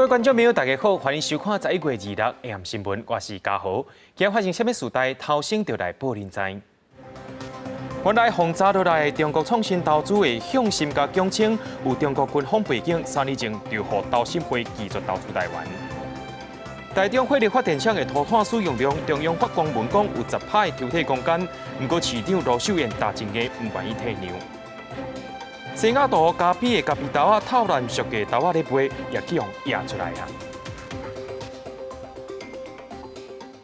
位觀眾朋友，大家好，歡迎收看11月26下暗新聞，我是嘉豪。今日發生啥物事代，頭先就來報恁知。原來予查落來中國創新投資的向心佮蔣清有中國軍方背景，3年前就予投審會拒絕投資台灣。台中火力發電廠的塗炭使用量，中央發公文講有10%的抽屜空間，毋過市長盧秀燕打真硬，毋願意退讓。西雅圖咖啡的咖啡豆仔透爛俗價豆仔咧賣，也去予驗出來啊！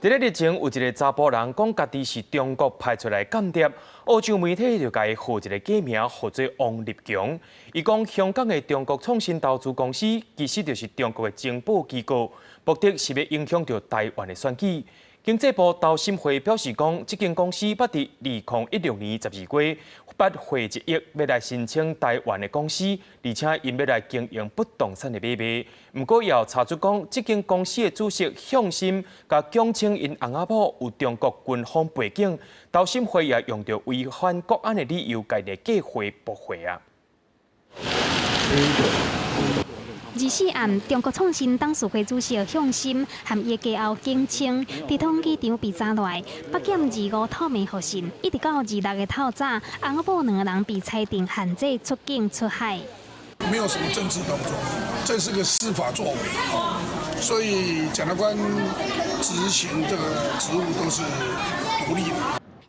佇咧日前，有一個查埔人講家己是中國派出來間諜，澳洲媒體就共伊號一個假名，號做王立強。伊講香港的中國創新投資公司其實就是中國的情報機構，目的是欲影響著台灣的選舉。經濟部投審會表示講，這間公司捌佇2016年12月捌匯1億欲來申請台灣的公司，而且𪜶欲來經營不動產的買賣。毋過也有查出講，這間公司的主席向心佮蔣清𪜶翁仔某有中國軍方背景，投審會也用著違反國安的理由，共𪜶的計劃駁回啊。24暗，中國創新董事會主席向心和伊的家後景清，佇統機場被查落來，8點25透明予訊，一直到26的透早，翁仔某兩个人被裁定限制出境出海。沒有什麼政治動作，這是個司法作為，所以檢察官執行這個職務都是獨立的。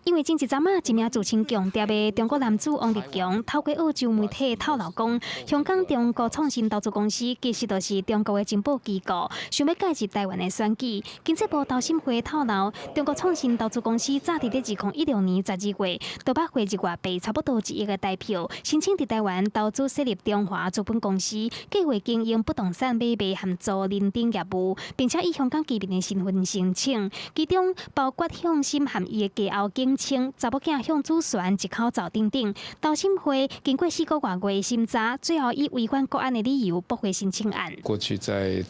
因為前一陣仔，一名自稱共諜的中國男子王立強，透過澳洲媒體透露講，香港中國創新投資公司其實就是中國的情報機構，想欲介入台灣的選舉。經濟部投審會透露，中國創新投資公司早佇咧2016年12月，就捌匯入外幣差不多1億的台票，申請佇台灣投資設立中華資本公司，計劃經營不動產買賣和租賃等業務，並且以香港居民的身份申請，其中包括向心和伊的家後景清、查某囝向子璇一口罩等等。投審會經過4個外月審查，最後以違反國安的理由駁回申請案。過去在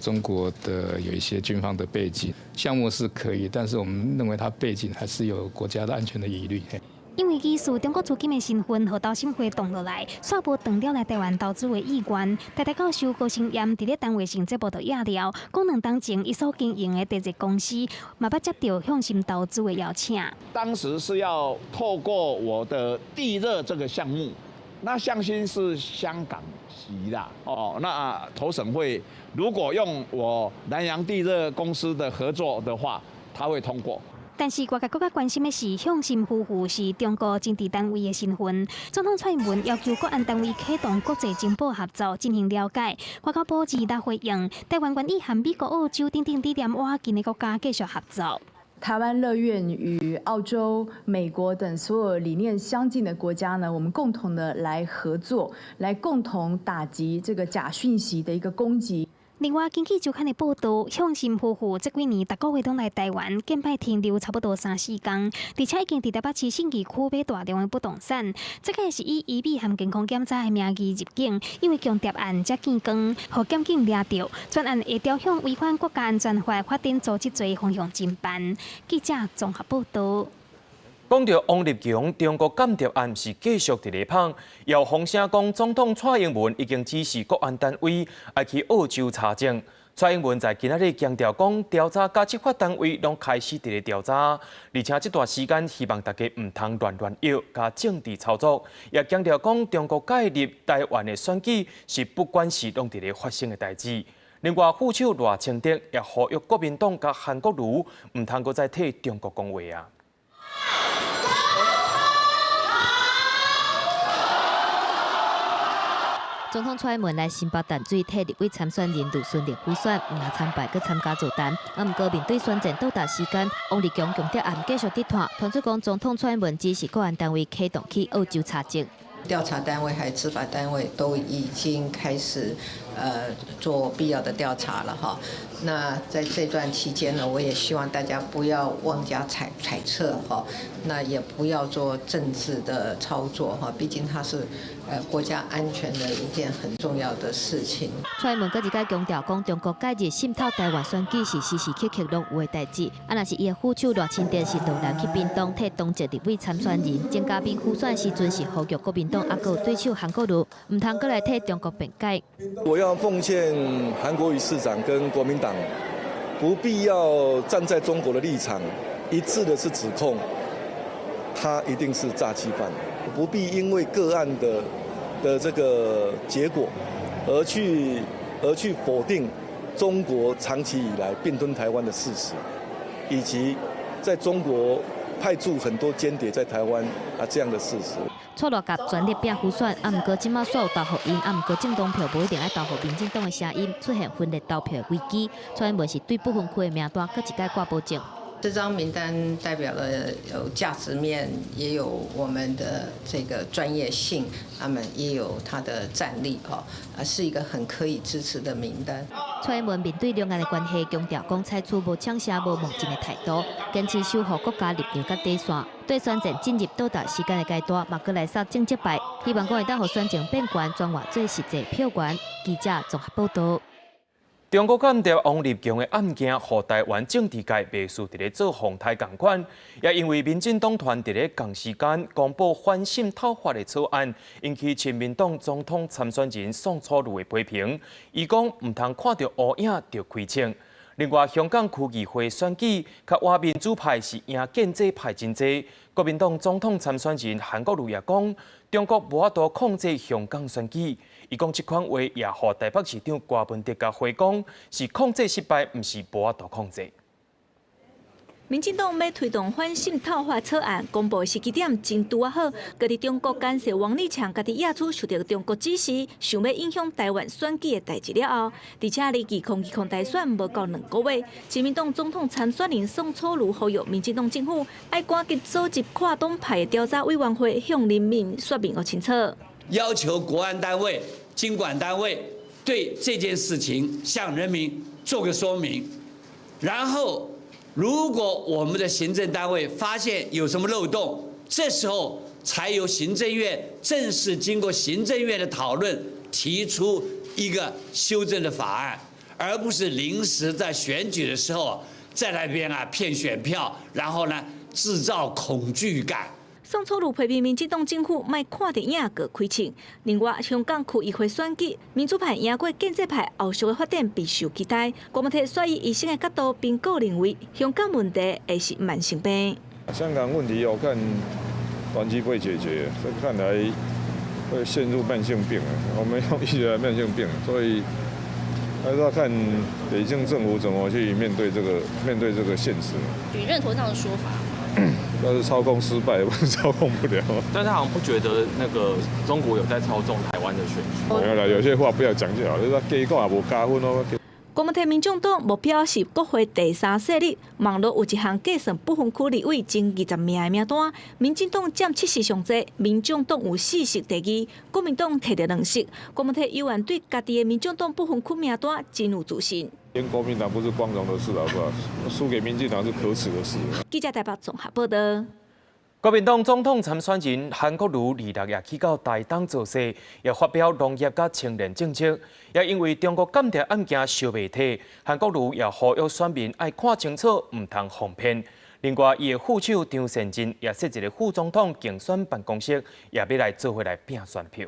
中國的有一些軍方的背景，項目是可以，但是我們認為他背景還是有國家的安全的疑慮。因為疑似中國資金的身份，予投審會擋落來，煞無斷了來台灣投資的意願。台大教授高成炎佇咧單位上節目就掖了，講兩當前伊所經營的地熱公司，嘛捌接著向心投資的邀請。當時是要透過我的地熱這個項目，那向心是香港籍啦，哦，那投審會如果用我南洋地熱公司的合作的話，他會通過。但是外界閣較關心的是，向心夫婦是中國政治單位的身份。總統蔡英文要求國安單位啟動國際情報合作進行了解。外交部26回應，台灣願意和美國、澳洲等等理念倚近的國家繼續合作。台灣樂願與澳洲、美國等所有理念相近的國家呢，我們共同的來合作，來共同打擊這個假訊息的一個攻擊。另外，根據週刊的報道，向心夫婦這幾年逐個月攏來台灣，近擺停留差不多三四工，而且已經佇台北市信義區買大量的不動產。這個是以醫美和健康檢查的名義入境，因為共諜案才見光，予檢警掠著，專案會朝向違反國家安全法法定組織罪方向偵辦。記者綜合報道。講著王立強中國間諜案是繼續佇咧捧，有風聲講總統蔡英文已經指示國安單位愛去澳洲查證。蔡英文在今仔日強調講，調查佮執法單位攏開始佇咧調查，而且這段時間希望大家毋通亂亂臆佮政治操作，也強調講中國介入台灣的選舉是不管是攏佇咧發生的代誌。另外，副手賴清德也呼籲國民黨佮韓國瑜毋通閣再替中國講話啊。總統蔡英文來新北淡水替立委參選人呂孫玲輔選，毋但參拜，閣參加座談。啊，毋過面對選戰到達時間，王立強共諜案繼續佇拖，傳出講總統蔡英文指示國安單位啟動去澳洲查證。調查單位還是執法單位都已經開始做必要的調查了哈。那在這段期間呢，我也希望大家不要妄加揣測哈，那也不要做政治的操作哈，畢竟它是國家安全的一件很重要的事情。蔡英文閣一擺強調講，中國介入滲透台灣選舉是時時刻刻攏有的代誌。啊，若是伊的副手賴清德是落南去屏東替黨籍立委參選人，鍾嘉賓輔選時陣是呼籲國民黨抑閣有對手韓國瑜，毋通閣來替中國辯解。我要奉勸韓國瑜市長跟國民黨，不必要站在中國的立場，一致的是指控他一定是詐欺犯，不必因為個案的這個結果而去否定中國長期以來併吞台灣的事實，以及在中國派駐很多間諜在台灣啊這樣的事實。蔡賴夾全力拼輔選，啊，毋過這馬煞有投予𪜶，啊，毋過政黨票無一定愛投予民進黨的聲音，出現分裂投票的危機。蔡英文是對不分區的名單，閣一擺掛保證。這張名單代表了有價值面，也有我們的這個專業性，那麼也有他的戰力，哦，啊，是一個很可以支持的名單。蔡英文面對兩岸的關係，強調講採取無搶聲、無冒進的態度，堅持守護國家立場佮底線。對選戰進入倒數時間的階段，嘛閣來殺政績牌，希望講會當予選情變懸，轉化做實際票源。記者綜合報道。中國間諜王立強的案件，予台灣政治界袂輸佇咧做風颱仝款，也因為民進黨團佇咧仝時間公布反滲透法的草案，引起親民黨總統參選人宋楚瑜的批評。伊講毋通看著烏影就開槍。另外，香港區議會選舉，較倚民主派是贏建制派真濟。國民黨總統參選人韓國瑜也講，中國無法度控制香港選舉。伊講這款話也予台北市長柯文哲共回講，是控制失敗，毋是無法度控制。民進黨欲推動反滲透法草案公布時機點真拄仔好，閣佇中國監視王立強家己野出受著中國指示，想欲影響台灣選舉的代誌了後，而且離2020大選無夠2個月，親民黨總統參選人宋楚瑜呼籲民進黨政府愛趕緊組織跨黨派的調查委員會，向人民說明予清楚。要求國安單位、經管單位對這件事情向人民做個說明，然後，如果我們的行政單位發現有什麼漏洞，這時候才由行政院正式經過行政院的討論，提出一個修正的法案，而不是臨時在選舉的時候在那邊啊騙選票，然後呢製造恐懼感。宋楚瑜批評民進黨政府莫看著影閣開槍。另外，香港區議會選舉，民主派贏過建制派，後續的發展備受期待。郭文體煞以醫生的角度評估認為，香港問題會是慢性病。香港問題我看短期不會解決，這看來會陷入慢性病。我們用醫學來慢性病，所以還是要看北京政府怎麼去面對這個現實。你認同這樣的說法？那是操控失敗，不是操控不了。但他好像不覺得那個中國有在操縱台灣的選舉。沒有啦，有些話不要講就好，就是假講也無加分哦。郭文體民眾黨目標是國會第三勢力，網路有一項計算不分區立委前20名的名單，民進黨佔7席上濟，民眾黨有4席第二，國民黨摕著2席。郭文體有緣對家己的民眾黨不分區名單真有自信。贏國民黨不是光榮的事，好不好？輸給民進黨是可恥的事。記者台北綜合報道。國民黨總統參選人韓國瑜26日去到台東造勢，也發表農業佮青年政策。也因為中國間諜案件燒袂退，韓國瑜也呼籲選民愛看清楚，毋通予騙。另外，伊的副手張善政也設一個副總統競選辦公室，也欲來做伙來拼選票。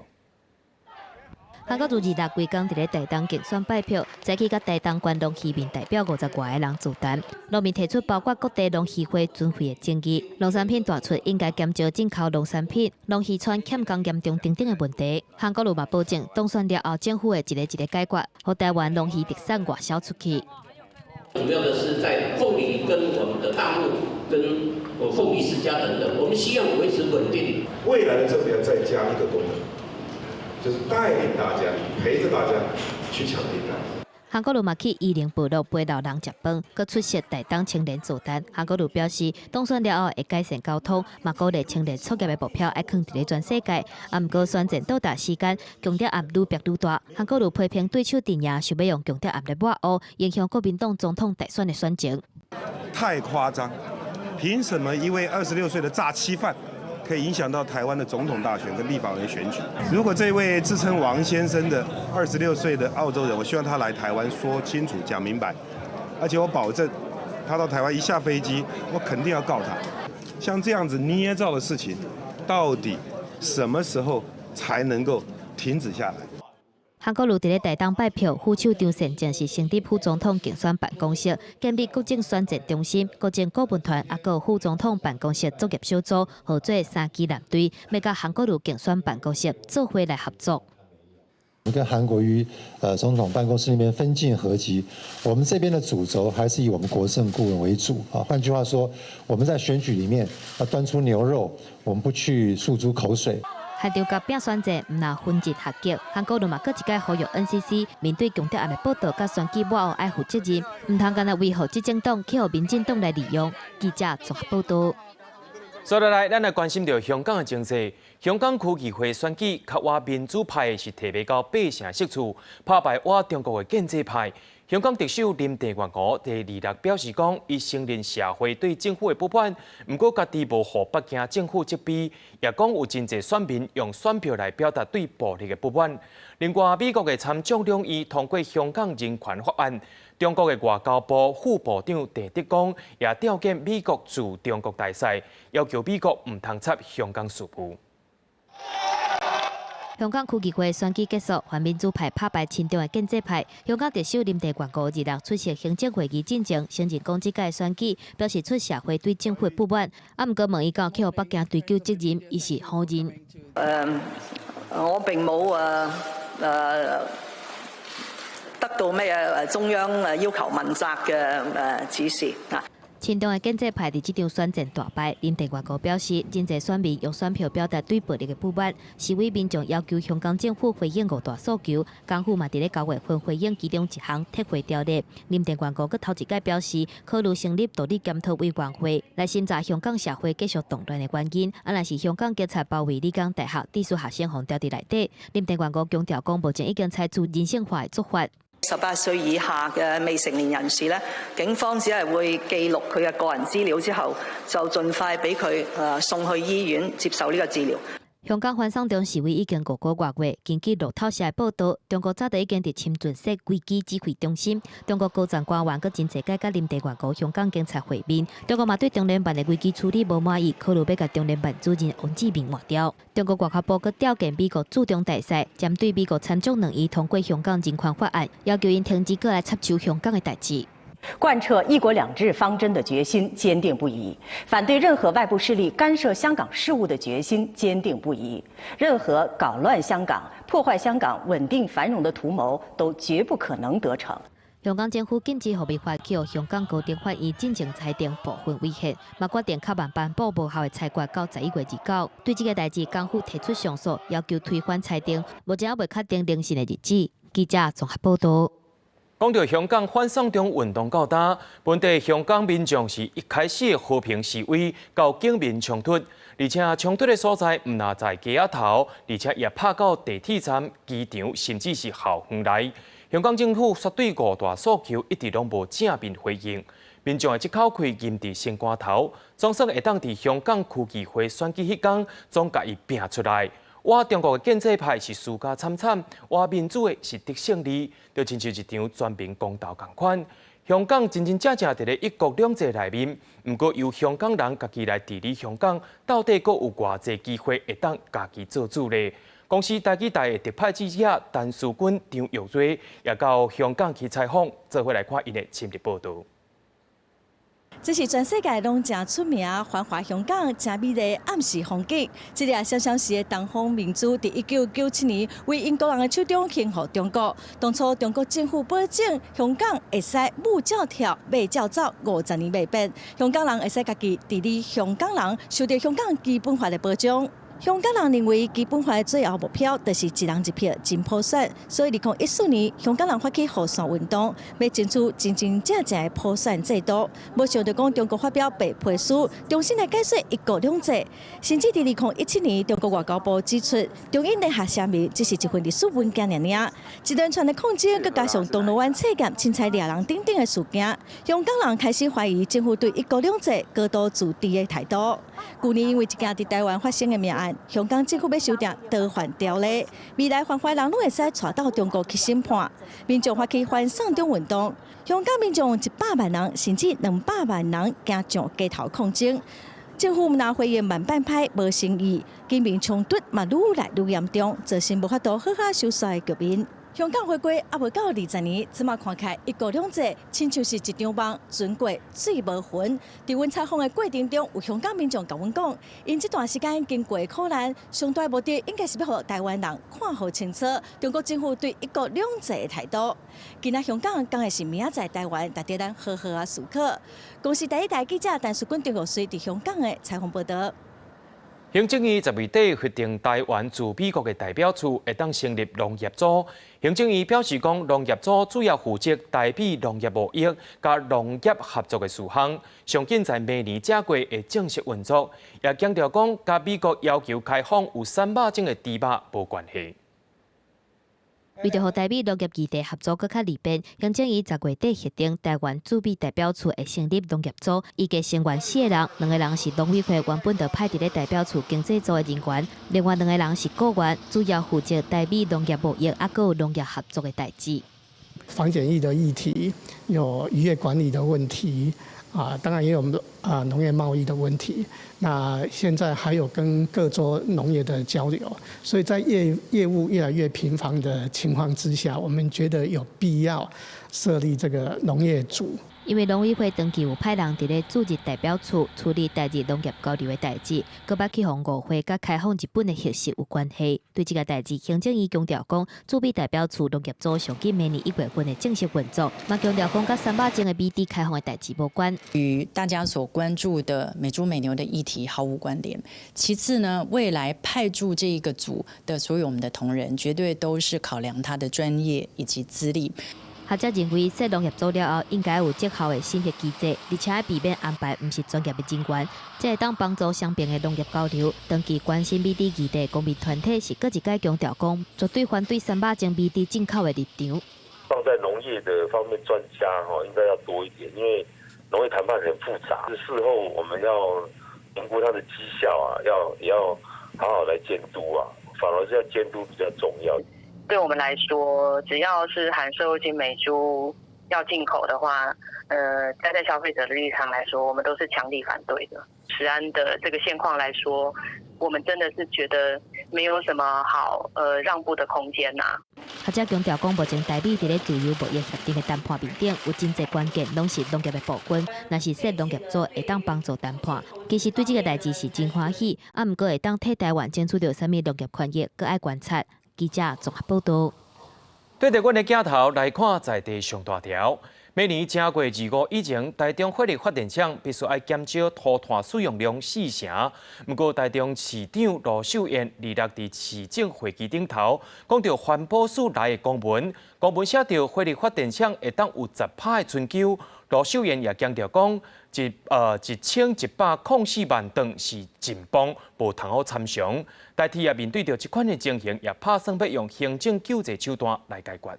韓國瑜26規工佇咧台東競選拜票，早起佮台東縣農漁民代表50外个人座談，路面提出包括各地農漁會存廢的爭議，農產品大出應該減少進口農產品，農漁村欠工嚴重等等的問題。韓國瑜嘛保證，當選了後，政府會一个一个解決，予台灣農漁特產外銷出去。主要的是在鳳梨跟我們的大木跟鳳梨釋迦等等，我們希望維持穩定。未來的政府要再加一個功能，就是帶領大家，陪着大家去搶訂單。韓國瑜嘛去宜蘭部落陪老人食飯，閣出席台東青年座談。韓國瑜表示，當選了後會改善交通，嘛鼓勵青年創業的目標愛囥佇咧全世界。啊，毋過選戰到達時間，共諜案愈逼愈大。韓國瑜批評對手陣營想欲用共諜案來抹烏，影響國民黨總統大選的選情。太誇張！憑什麼一位26歲的詐欺犯，可以影響到台灣的總統大選跟立法委員選舉。如果這位自稱王先生的26歲的澳洲人，我希望他來台灣說清楚、講明白，而且我保證，他到台灣一下飛機，我肯定要告他。像這樣子捏造的事情，到底什麼時候才能夠停止下來？韓國瑜佇咧台東拜票，副手張善政是成立副總統競選辦公室，建立國政選戰中心、國政顧問團，抑閣副總統辦公室作業小組，合作三支藍隊，欲佮韓國瑜競選辦公室做伙來合作。我們跟韓國瑜總統辦公室那邊分進合擊，我們這邊的主軸還是以我們國政顧問為主啊。換句話說，我們在選舉裡面要端出牛肉，我們不去訴諸口水。現場共拼選戰，毋但分進合擊，韓國瑜嘛閣一擺呼籲 NCC 面對共諜案的報導，佮選舉抹黑愛負責任，毋通干焦維護執政黨，去予民進黨來利用。記者綜合報導。接落來，咱來關心著香港的情勢。香港區議會選舉，較倚民主派的是提袂到八成席次，拍敗倚中國的建制派。香港特首林鄭月娥佇二六表示講，伊承認社會對政府的不滿，毋過家己無予北京政府責備，也講有真濟選民用選票來表達對暴力的不滿。另外，美國的參眾兩院通過香港人權法案，中國的外交部副部長鄭德江也調見美國駐中國大使，要求美國毋通插香港事務。香港區議會選舉結束，泛民主派拍敗親中的建制派。香港特首林鄭月娥二六出席行政會議進前，承認講這屆選舉表示出社會對政府的不滿。啊，毋過問伊敢有去予北京追究責任，伊是否認。我並冇得到咩中央要求問責嘅指示啊。親中的建制派佇這場選戰大敗，林鄭月娥表示，真濟選民用選票表達對暴力的不滿，示威民眾要求香港政府回應五大訴求，港府嘛佇咧9月份回應其中一項撤回條例。林鄭月娥閣頭一擺表示，考慮成立獨立檢討委員會來審查香港社會繼續動亂的原因。啊，若是香港警察包圍理工大學，致使學生予牢佇內底，林鄭月娥強調講，目前已經採取人性化的做法。 18歲以下嘅未成年人士呢，警方只係會記錄佢嘅個人資料之後，就盡快俾佢送去醫院接受呢個治療。香港反送中示威已經5個外月，根據路透社的報導，中國早就已經佇深圳設危機指揮中心。中國高層官員閣真濟擺佮林鄭月娥香港警察會面。中國嘛對中聯辦的危機處理無滿意，考慮欲共中聯辦主任王志民換掉。中國外交部閣調見美國駐中大使，針對美國參眾兩院通過香港人權法案，要求𪜶停止閣來插手香港的代誌。貫徹一國兩制方針的決心堅定不移，反對任何外部勢力干涉香港事務的決心堅定不移，任何搞亂香港、破壞香港穩定繁榮的圖謀都絕不可能得逞。香港政府禁止予違法去予香港高等法院進前裁定部分違憲，嘛決定較慢頒布無效的裁決到11月29。對這個代誌，港府提出上訴，要求推翻裁定，目前猶未確定聆訊的日子。記者綜合報導。講到香港反送中運動到今，本地香港民眾是一開始和平示威，到警民衝突，而且衝突的所在毋但在街仔頭，而且也拍到地鐵站、機場，甚至是校園內。香港政府煞對五大訴求一直攏無正面回應，民眾的這口氣忍佇心肝頭，總算會當佇香港區議會選舉彼工，總共伊拚出來。倚中國的建制派是輸甲慘慘，倚民主的是得勝利，就親像一場全民公投仝款。香港真真正正佇咧一國兩制內面，毋過由香港人家己來治理香港，到底閣有偌濟機會會當家己做主咧？公視台語台的特派記者陳淑君、張玉瑞也到香港去採訪，做伙來看𪜶的深入報導。這是全世界攏誠出名，繁華香港，誠美麗暗時風景。這粒閃閃時的東方明珠，佇1997年為英國人的手中還予中國。當初中國政府保證香港會使舞照跳，馬照走，50年袂變。香港人會使家己治理香港人，受著香港基本法的保障。香港人認為基本法的最後目標就是一人一票真普選，所以2014年，香港人發起雨傘運動，欲爭取真真正正的普選制度。無想著講中國發表白皮書，重新來解說一國兩制。甚至佇2017年，中國外交部指出，中英聯合聲明只是一份歷史文件爾爾。一連串的抗爭，閣加上銅鑼灣刺劍、凊彩掠人等等的事件，香港人開始懷疑政府對一國兩制高度自治的態度。舊年因為一件佇台灣發生的命案，香港政府欲修訂逃犯條例，未來犯法人攏會使帶到中國去審判。民眾發起反送中運動，香港民眾100萬人甚至200萬人行上街頭抗爭。政府毋但回應慢半拍，無誠意，警民衝突嘛愈來愈嚴重，造成無法度好好收煞的局面。香港回歸猶未夠20年，這馬看起來一國兩制，親像是一場夢，船過水無痕。佇阮採訪的過程中，有香港民眾共阮講，𪜶這段時間經過苦難，上大目的應該是欲予台灣人看予清楚，中國政府對一國兩制的態度。今仔香港敢會是明仔載台灣，值得咱好好仔思考。公視第一台記者陳淑君、陳玉穗佇香港的採訪報導。行政院10月底核定台灣駐美國的代表處會當成立農業組。行政院表示講，農業組主要負責台美農業貿易佮農業合作的事項，上緊在明年正月會正式運作。也強調講，佮美國要求開放有300種的豬肉無關係。為著予台美農業議題合作閣較利便，行政院10月底核定台灣駐美代表處會成立農業組，預計成員四個人，兩个人是農委會原本就派佇咧代表處經濟組的人員，另外兩个人是僱員，主要負責台美農業貿易猶閣有農業合作的代誌。防檢疫的議題，有漁業管理的問題，啊，當然也有啊農業貿易的問題。那現在還有跟各州農業的交流，所以在業務越來越頻繁的情況之下，我們覺得有必要設立這個農業組。因為農委會長期有派人佇咧駐日代表處處理台日農業交流的代誌，閣捌去予誤會佮開放日本的核實有關係。對這个代誌，行政院強調講，駐美代表處農業組上緊明年1月份會正式運作，嘛強調講佮300種的美豬開放的代誌無關。與大家所關注的美豬美牛的議題毫無關聯。其次呢，未來派駐這一個組的所有我們的同仁，絕對都是考量他的專業以及資歷。學者認為，設農業組了後，應該有績效的審核機制，而且避免安排毋是專業的人員，才會當幫助雙邊的農業交流。長期關心美豬議題公民團體是閣一擺強調講，絕對反對300種美豬進口的立場。放在農業的方面，專家哈應該要多一點，因為農業談判很複雜，事後我們要評估它的績效啊，要也要好好來監督啊，反而是要監督比較重要。對我們來說，只要是含瘦肉精美豬要進口的話，站在消費者的立場來說，我們都是強力反對的。食安的這個現況來說，我們真的是覺得沒有什麼好讓步的空間吶。學者強調講，目前台美佇咧自由貿易協定的談判面頂，有真濟關鍵，攏是農業的部分。若是設農業組會當幫助談判，其實對這个代誌是真歡喜，啊，毋過會當替台灣爭取著啥物農業權益，閣愛觀察。記者綜合報導。對著阮的鏡頭來看，在地上大條。每年正月25以前，台中火力發電廠必須愛減少塗炭使用量4成。毋過，台中市長盧秀燕26佇市政會議頂頭，講著環保署來的公文，公文寫著火力發電廠會當有10%的春秋。盧秀燕也強調講，1104萬噸是緊繃，無通好參詳。台鐵也面對著這款的情形，也拍算欲用行政救濟手段來解決。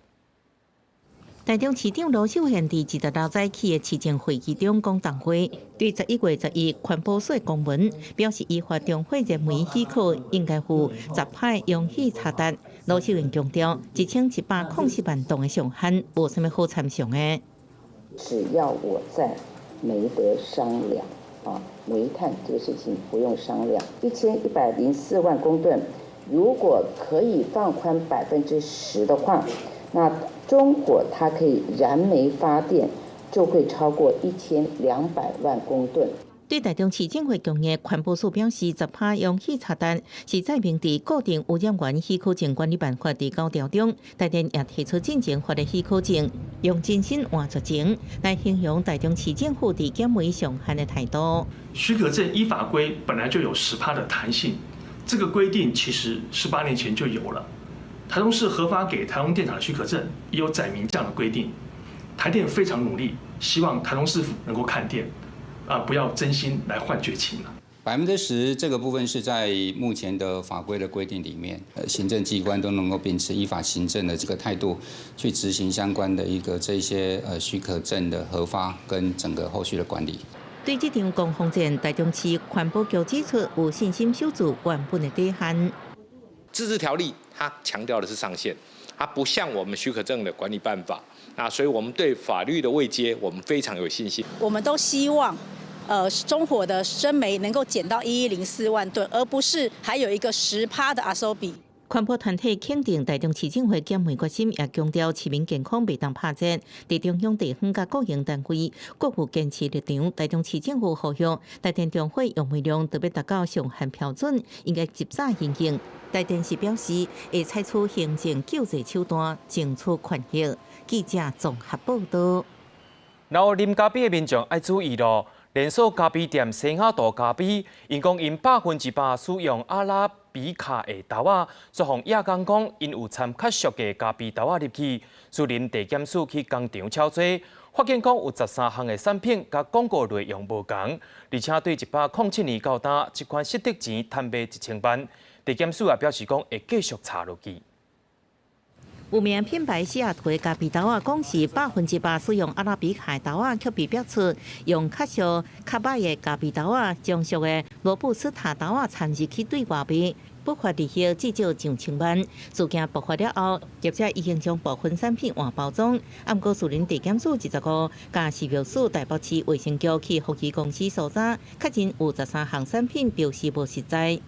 台中市長盧秀燕佇26早起的市政會議中講重話，對11月11環保署公文表示，依法中火熱煤許可應該負10%容許查單。盧秀燕強調，1104萬噸的上限無啥物好參詳的。只要我在，沒得商量啊！煤炭這個事情不用商量。1104萬公噸，如果可以放寬10%的話，那中火它可以燃煤發電，就會超過1200萬公噸。對台中市政會強硬，環保署表示，10%容許查單是載明佇固定污染源許可證管理辦法第9條中，台電也提出進前發的許可證，用真心換絕情來形容台中市政府佇減煤上限的態度。許可證依法規本來就有10%的彈性，這個規定其實18年前就有了。台中市核發給台中電廠的許可證也有載明這樣的規定。台電非常努力，希望台中市府能夠看電。啊！不要真心來換絕情了。 10%這個部分是在目前的法規的規定裡面，行政機關都能夠秉持依法行政的這個態度，去執行相關的一個這些許可證的核發跟整個後續的管理。對這場攻防戰，台中市環保局指出有信心守住原本的底線。自治條例它強調的是上限，它不像我們許可證的管理辦法。那所以我們對法律的位階，我們非常有信心。我們都希望，中火的生煤能夠減到1104萬噸，而不是還有一個10趴的阿收比。環保團體肯定台中市政府減煤決心，也強調市民健康袂當拍折。佇中央地方佮國營單位各有堅持立場。台中市政府呼籲台電中火用煤量特別達到上限標準，應該及早因應。台電是表示會採取行政救濟手段，爭取權益。記者綜合報道。然後啉咖啡的民眾愛注意囉，連鎖咖啡店西雅圖咖啡，𪜶講𪜶100%使用阿拉比卡的豆仔，煞予亞工講𪜶有摻較俗的咖啡豆仔入去，士林地檢署去工廠抄查，發現講有13項的產品佮廣告內容無仝，而且對107年到今，這款失得錢貪賣1000萬，地檢署也表示講會繼續查落去。有名品牌西雅圖的咖啡豆仔，講是100%使用阿拉比卡豆仔，卻被逼出用較俗、較歹的咖啡豆仔，將俗的羅布斯塔豆仔摻入去對外賣，不法利益至少上千萬。事件爆發了後，業者已經將部分產品換包裝。毋過，士林地檢署25共食藥署台北市衛生局去福基公司搜查，確認有13項產品標示無實在。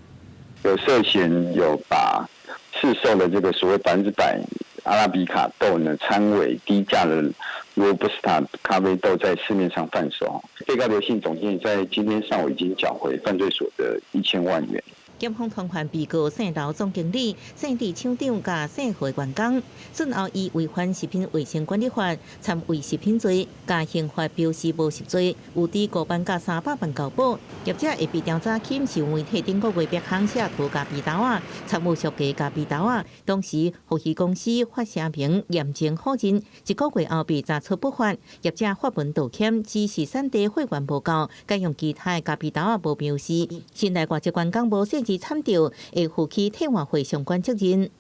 有涉嫌有把市售的這個所謂100%阿拉比卡豆呢，摻偽低價的羅布斯塔咖啡豆在市面上販售。被告劉姓總經理在今天上午已經繳回犯罪所得1000萬元。檢方傳喚被告姓劉總經理、姓李廠長佮姓何員工，訊後以違反食品衛生管理法、摻偽食品罪、佮刑法標示無實罪，有佇5萬佮300萬交保。業者會被調查起，是媒體頂個月別項西雅圖咖啡豆仔，摻有俗價咖啡豆仔。當時福基公司發聲明嚴正否認，一個月後被查出不法，業者發文道歉，只是產地貨源無夠，改用其他的咖啡豆仔無標示。新來外籍員工無細緻參照，會負起退換貨相關責任。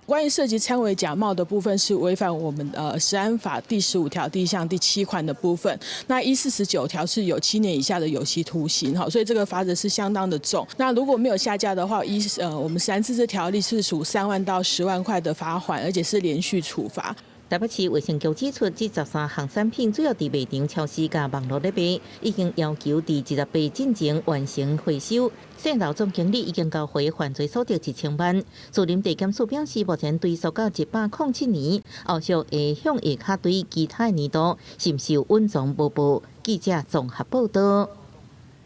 關於涉及摻偽假冒的部分，是違反我們食安法第15條第一項第七款的部分。那依49條是有7年以下的有期徒刑，哈，所以這個罰則是相當的重。那如果沒有下架的話，依我們食安自治條例是處3萬到10萬塊的罰鍰，而且是連續處罰。台北市衛生局指出，這13項產品主要佇賣場、超市佮網路咧賣，已經要求佇28進前完成回收。姓劉總經理已經交回犯罪所得1000萬。士林地檢署表示，目前追溯到107年，後續會向下跤追其他年度，是毋是有隱藏無報？記者綜合報道。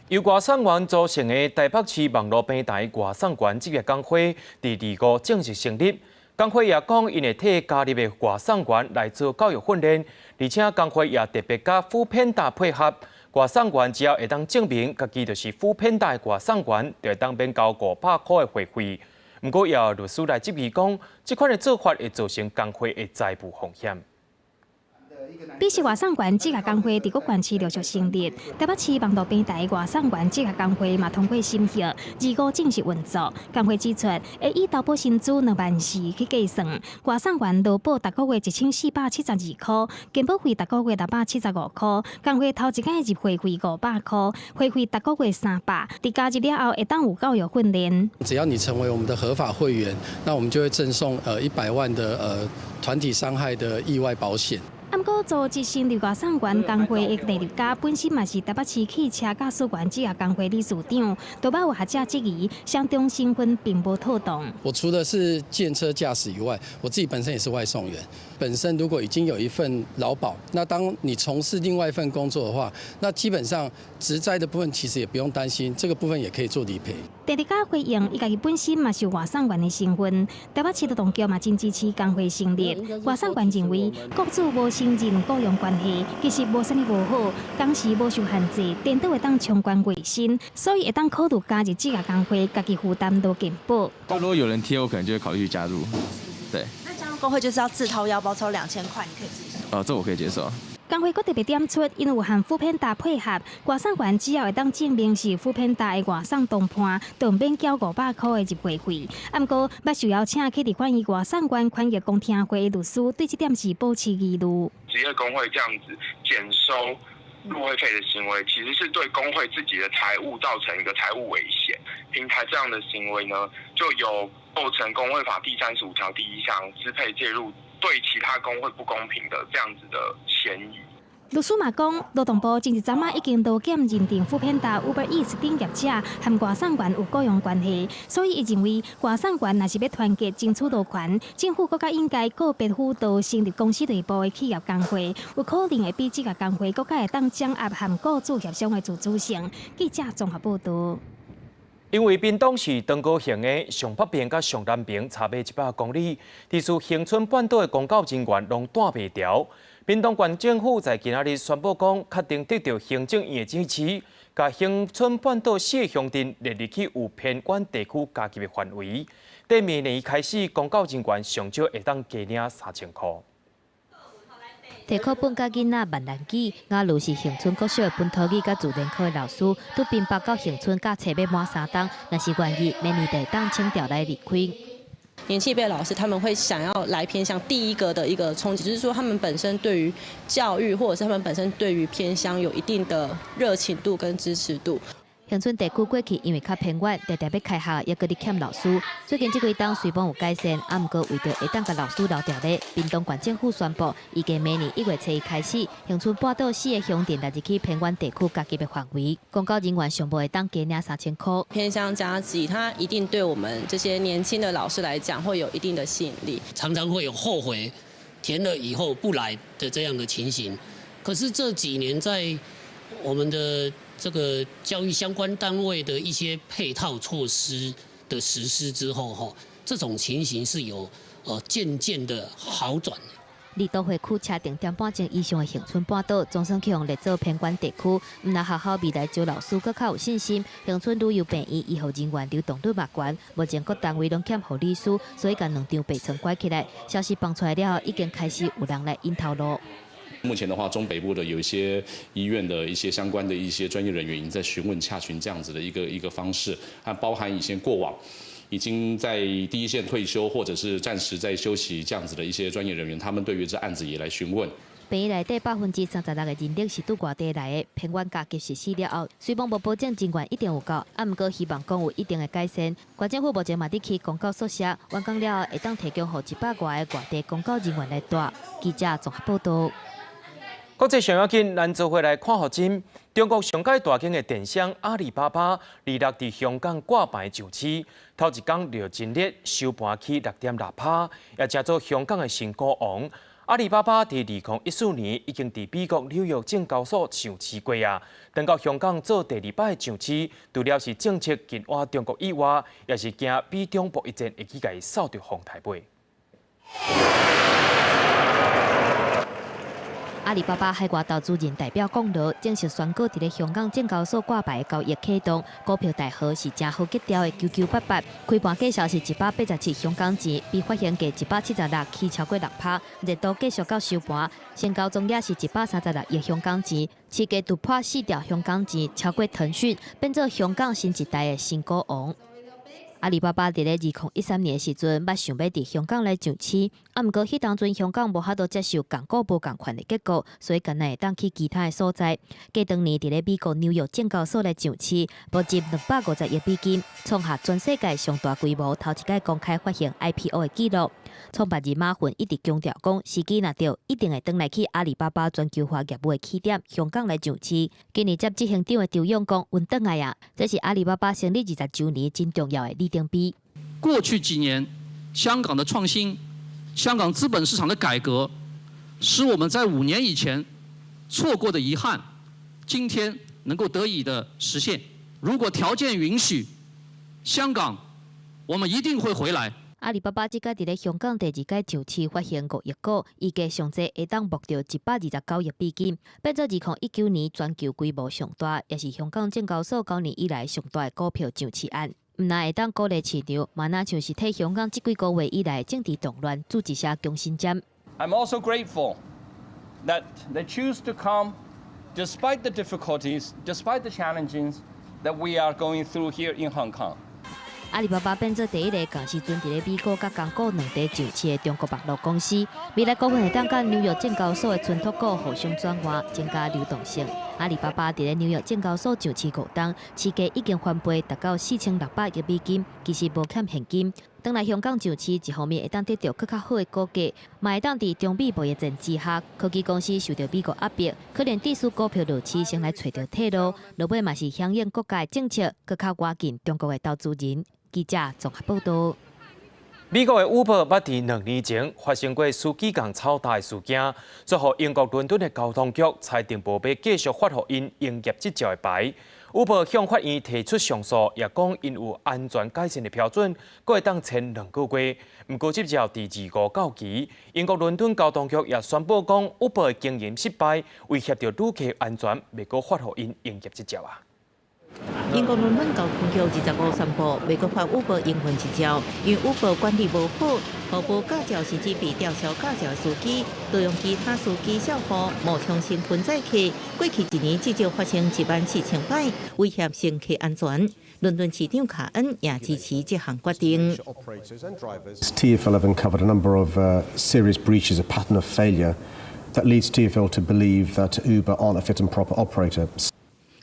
由外送員組成的台北市網路平台外送員職業工會，佇25正式成立。工會也講，𪜶會替加入的外送員來做教育訓練，而且工會也特別佮 foodpanda 配合，外送員只要會當證明家己就是 foodpanda 的外送員，就會當免交500塊的會費。毋過，也有律師來質疑講，這款的做法會造成工會的財務風險。彼時外送員職業工會佇各縣市陸續成立，台北市網路平台外送員職業工會嘛通過審核，25正式運作。工會指出，會以投保薪資2萬4去計算，外送員勞保逐個月1472塊，健保費逐個月675塊。工會頭一工入會費500塊，會費逐個月300。佇加入了後，會當有教育訓練。只要你成為我們的合法會員，那我們就會贈送100萬的團體傷害的意外保險。毋過，組織成立外送員工會的第六家，本身嘛是台北市汽車駕駛員職業工會理事長，都捌有學者質疑，雙重身份並無妥當。我除了是計程車駕駛以外，我自己本身也是外送員。本身如果已經有一份勞保，那當你從事另外一份工作的話，那基本上職災的部分其實也不用擔心，這個部分也可以做理賠。第二家回應，伊家己本身嘛是有外送員的身份，台北市勞動局嘛真支持工會成立。外送員認為，雇主無承認雇傭關係，其實無啥物無好，工時無受限制，顛倒會當衝懸月薪，所以會當考慮加入職業工會，家己負擔勞健保。如果有人貼，我可能就會考慮去加入。對。那加入工會就是要自掏腰包抽2000塊，你可以接受？哦，這我可以接受。工會閣特別點出，𪜶有和 foodpanda 配合，外送員只要會當證明是 foodpanda 的外送同伴，就毋免繳500塊的入會費。毋過，捌受邀請去立法院外送員權益公聽會的律師，對這點是保持疑慮。職業工會這樣子減收入會費的行為，其實是對工會自己的財務造成一個財務危險。平台這樣的行為呢，就有構成工會法第35條第1項支配介入對其他工會不公平的這樣子的嫌疑。律師嘛講，勞動部前一陣仔已經勞檢認定 foodpanda Uber Eats 等業者和外送員有雇傭關係，所以伊認為外送員若是欲團結爭取勞權，政府閣較應該個別輔導成立公司內部的企業工會，有可能會比職業工會閣較會當掌握和雇主協商的自主性。記者綜合報導。因為屏東是長高型的上北邊佮上南邊差欲100公里，佇處恆春半島的公教人員攏帶袂牢。屏東縣政府在今仔日宣布講，確定得著行政院的支持，共恆春半島四個鄉鎮列入去有偏遠地區加給的範圍。佇明年開始，公教人員上少會當加領3000箍。提課本佮囡仔閩南語，雅茹是恆春國小的本土語佮自然科的老師，對屏北到恆春駕車欲滿3冬，若是願意，明年就會當請調來離開。年輕一輩老師他們會想要來偏鄉，第一個的一個衝擊，就是說他們本身對於教育，或者是他們本身對於偏鄉有一定的熱情度跟支持度。恆春地區過去因為較偏遠，常常欲開學，猶閣咧欠老師。最近這幾冬雖罔有改善，啊，毋過為著會當共老師留佇咧，屏東縣政府宣布，預計明年1月初1開始，恆春半島四個鄉鎮列入去偏遠地區加給的範圍，公教人員上無會當加領3000箍。偏鄉加給，它一定對我們這些年輕的老師來講，會有一定的吸引力。常常會有後悔填了以後不來的這樣的情形。可是這幾年在我們的這個教育相關單位的一些配套措施的實施之後，吼，這種情形是有漸漸的好轉。離都會區車程點半鐘以上的恆春半島，總算去予列做偏遠地區，毋但學校未來招老師閣較有信心。恆春旅遊病院醫護人員流動率嘛懸，目前各單位攏欠護理師，所以共兩張病床關起來。消息放出來了後，已經開始有人來𪜶頭路。目前的話，中北部的有一些醫院的一些相關的一些專業人員已經在詢問洽詢這樣子的一個方式，還包含以前過往已經在第一線退休或者是暫時在休息這樣子的一些專業人員，他們對於這案子也來詢問。病院內底36%的人力是對外地來的，偏遠加給實施了後，雖罔無保證人員一定有夠，啊，毋過希望講有一定的改善。縣政府目前嘛佇起公教宿舍，完工了後會當提供予100外個外地公教人員來住。記者綜合報導。國際上要緊，咱做伙來看予真。中國上蓋大間的電商阿里巴巴，禮六佇香港掛牌上市，頭一工就真熱，收盤起6.6%，也成做香港的新股王。阿里巴巴佇2014年已經佇美國紐約證交所上市過啊，轉到香港做第二擺上市，除了是政策緊倚中國以外，也是驚美中貿易戰會去共伊掃著風台尾。阿里巴巴海外投資人代表龔羅正式宣告，佇咧香港證交所掛牌交易啟動，股票代號是誠好格調的9988，開盤價數是187香港錢，比發行價176起超過6%，熱度繼續到收盤，成交總額是136億香港錢，市價突破4兆香港錢，超過騰訊，變做香港新一代的新股王。阿里巴巴佇咧2013年的時陣，捌想欲佇香港來上市，啊，毋過彼當陣香港無法度接受共股無仝款的結構，所以干焦會當去其他的所在。過當年佇咧美國紐約證交所來上市，募集250億美金，創下全世界上大規模頭一擺公開發行 IPO 的紀錄。創辦人馬雲一直強調講，時機若著，一定會轉來去阿里巴巴全球化業務的起點香港來上市。今年接執行長的周勇講，阮轉來啊，這是阿里巴巴成立20週年真重要的里程碑。過去幾年，香港的創新、香港資本市場的改革，使我們在5年以前錯過的遺憾，今天能夠得以的實現。如果條件允許，香港，我們一定會回來。阿里巴巴這擺佇咧香港第二擺上市發行5億股，預計上濟會當募著129億美金，變做2019年全球規模上大，也是香港證交所9年以來上大的股票上市案。毋但會當鼓勵市場，嘛若像是替香港這幾個月以來政治動亂注一劑強心針。 I'm also grateful that they choose to come despite the difficulties, despite the challenges that we are going through here in Hong Kong. 阿里巴巴變做第一个仝時陣佇咧美國佮港股兩地上市的中國網路公司。未來股份會當佮紐約證交所的存託股互相轉換，增加流動性。阿里巴巴佇咧紐約證交所上市五冬，市價已經翻倍，達到4600億美金，其實無欠現金。轉來香港上市，一方面會當得著閣較好的股價，嘛會當佇中美貿易戰之下，科技公司受著美國壓迫，可能致使股票落市，先來揣著退路。落尾嘛是響應國家政策，閣較倚近中國的投資人。記者綜合報導。美國的 Uber 捌佇2年前發生過司機共臭打的事件，最後英國倫敦的交通局裁定無欲繼續發予𪜶營業執照的牌。Uber 向法院提出上訴，也講𪜶有安全改善的標準，閣會當撐2個月。毋過執照佇25到期，英國倫敦交通局也宣布講，Uber 的經營失敗，威脅著旅客安全，袂閣發予𪜶營業執照啊。英國倫敦交通局25宣布，袂閣發 Uber 營運執照，因為 Uber 管理無好，予無駕照甚至被吊銷駕照的司機，盜用其他司機賬戶，冒充身份載客。過去一年至少發生1萬4千擺，威脅乘客安全。倫敦市長卡恩也支持這項決定。 TfL have uncovered a number of serious breaches, a pattern of failure that leads TfL to believe that Uber aren't a fit and proper operator.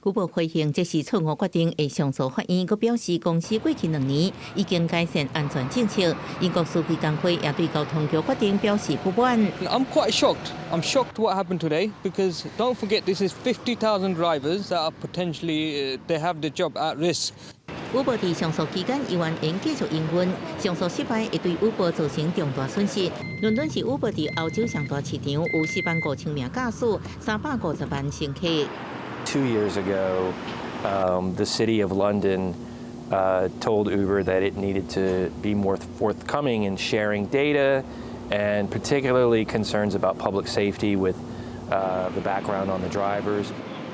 Uber 回應這是錯誤決定，會上訴法院，閣表示公司過去2年已經改善安全政策。英國司機工會也對交通局決定表示不滿。 I'm quite shocked. I'm shocked what happened today because don't forget this is 50,000 drivers that are potentially they have the job at risk. Uber 佇上訴期間猶原會繼續營運，上訴失敗會對 Uber 造成重大損失。倫敦是 Uber 佇歐洲上大市場，有4萬5千名駕駛，350萬乘客。 2 years ago, the city of London told Uber that it needed to be more forthcoming in sharing data and particularly concerns about public safety with the background on the drivers.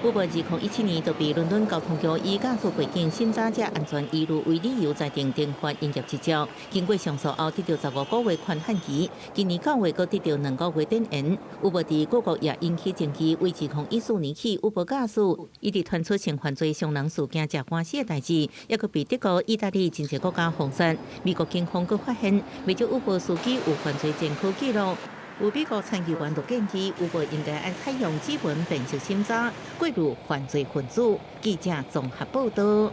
Uber 2017年就被倫敦交通局以駕駛背景審查者安全疑慮為理由，裁定停發營業執照。經過上訴後，得著15個月寬限期。今年9月，閣得著2個月展延。Uber 佇各國也引起爭議，為2014年起，Uber 駕駛一直傳出性犯罪傷人事件、食官司的代誌，抑閣被德國、意大利真濟國家封殺。美國警方閣發現，袂少 Uber 司機有犯罪前科記錄。有美國參議員就建議，Uber 應該愛採用指紋辨識審查，過濾犯罪分子。記者綜合報導。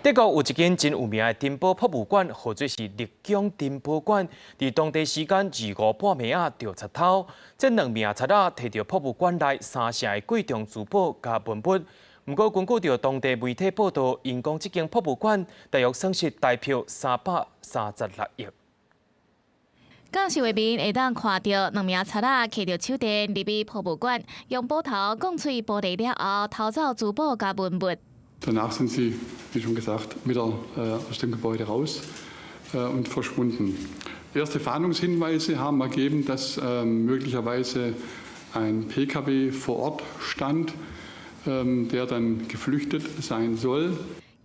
德國有一間真有名的珍寶博物館，號做是歷宮珍寶館，佇當地時間25半暝仔著賊偷，這兩名賊仔提著博物館內三成的貴重珠寶佮文物。毋過根據著當地媒體報導，𪜶講這間博物館大約損失台票336億。監視畫面會當看著兩名賊仔提著手電入去博物館，用斧頭摃碎玻璃了後，偷走珠寶佮文物。 Danach sind sie, wie schon gesagt, wieder aus dem Gebäude raus und verschwunden. Erste Fahndungshinweise haben ergeben, dass möglicherweise ein Pkw vor Ort stand, der dann geflüchtet sein soll.